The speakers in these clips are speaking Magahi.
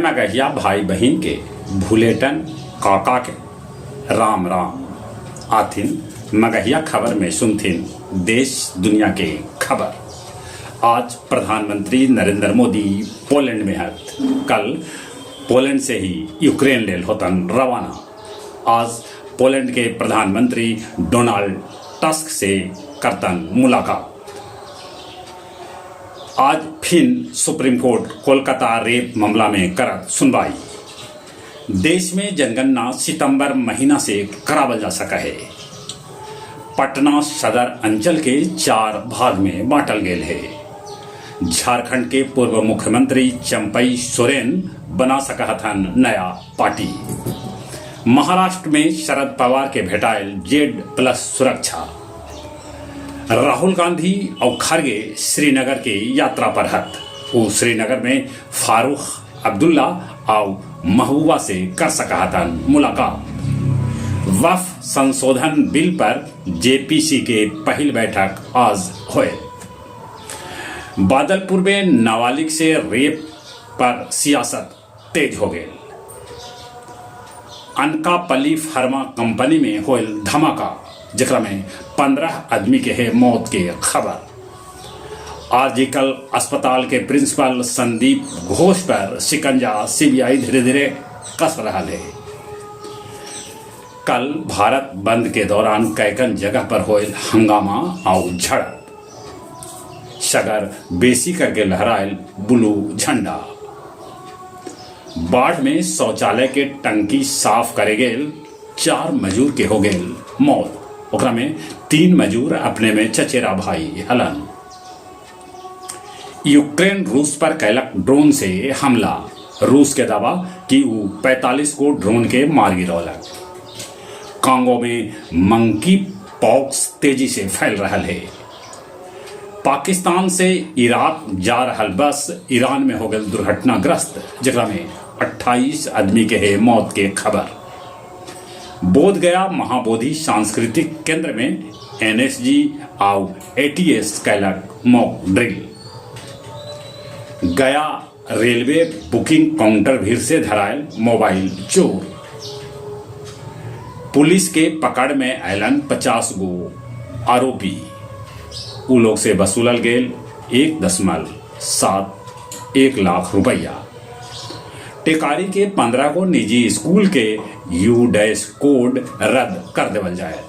मगहिया भाई बहिन के भुलेटन काका के राम राम। आथिन मगहिया खबर में सुनथिन देश दुनिया के खबर। आज प्रधानमंत्री नरेंद्र मोदी पोलैंड में हथ। कल पोलैंड से ही यूक्रेन लेल होतन रवाना। आज पोलैंड के प्रधानमंत्री डोनाल्ड टस्क से करतन मुलाकात। आज फिन सुप्रीम कोर्ट कोलकाता रेप मामला में करत सुनवाई। देश में जनगणना सितंबर महीना से करावल जा सका है। पटना सदर अंचल के 4 भाग में बांटल गेल है। झारखंड के पूर्व मुख्यमंत्री चंपई सोरेन बना सकहथन नया पार्टी। महाराष्ट्र में शरद पवार के भेटायल जेड प्लस सुरक्षा। राहुल गांधी और खड़गे श्रीनगर के यात्रा पर हत। वो श्रीनगर में फारूख अब्दुल्ला और महबूबा से कर सकहतन मुलाकात। वक्फ संशोधन बिल पर जेपीसी के पहल बैठक आज होए। बादलपुर में नाबालिग से रेप पर सियासत तेज हो गई। अनकापल्ली फार्मा कंपनी में होल धमाका, जेकरा में 15 आदमी के है मौत के खबर। आरजीकल अस्पताल के प्रिंसिपल संदीप घोष पर शिकंजा सीबीआई धीरे धीरे कस रहा है। कल भारत बंद के दौरान कैकन जगह पर होल हंगामा और झड़प। सगर बेसी करके लहरायल ब्लू झंडा। बाढ़ में शौचालय के टंकी साफ करे गेल 4 मजूर के हो गेल मौत। ओकरा में 3 मजूर अपने में चचेरा भाई हलन। यूक्रेन रूस पर कैलक ड्रोन से हमला। रूस के दावा कि ऊ 45 को ड्रोन के मार गिरौलक। कांगो में मंकी पॉक्स तेजी से फैल रहा है। पाकिस्तान से इराक जा रहल बस ईरान में हो गई दुर्घटनाग्रस्त, जेकरा में 28 आदमी के है मौत के खबर। बोध गया महाबोधि सांस्कृतिक केंद्र में एनएसजी और एटीएस कैलक mock drill. Gaya railway booking counter भीड़ से धरायल मोबाइल चोर। पुलिस के पकड़ में अयलन 50 गो आरोपी। उ लोग से वसूलल गेल 1.71 लाख रुपया। टेकारी के 15 गो निजी स्कूल के you dash code रद्द कर देवल जाए।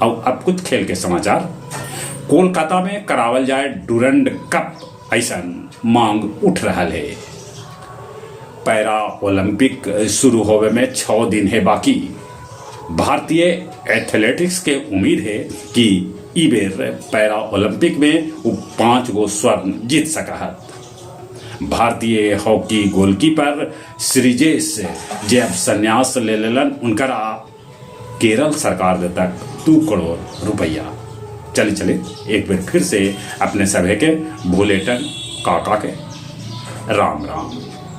और अब कुछ खेल के समाचार। कोलकाता में करावल जाए डुरंड कप, ऐसा मांग उठ रहा है। पैरा ओलंपिक शुरू होवे में 6 दिन है बाकी। भारतीय एथलेटिक्स के उम्मीद है कि ई बेर पैरा ओलंपिक में वो 5 गो स्वर्ण जीत सका है। भारतीय हॉकी गोलकीपर श्रीजेश जे अब संन्यास ले लेलन, उनकरा केरल सरकार दे तक 2 करोड़ रुपया। चले चले एक बार फिर से अपने सभे के भुलेटन काका के राम राम।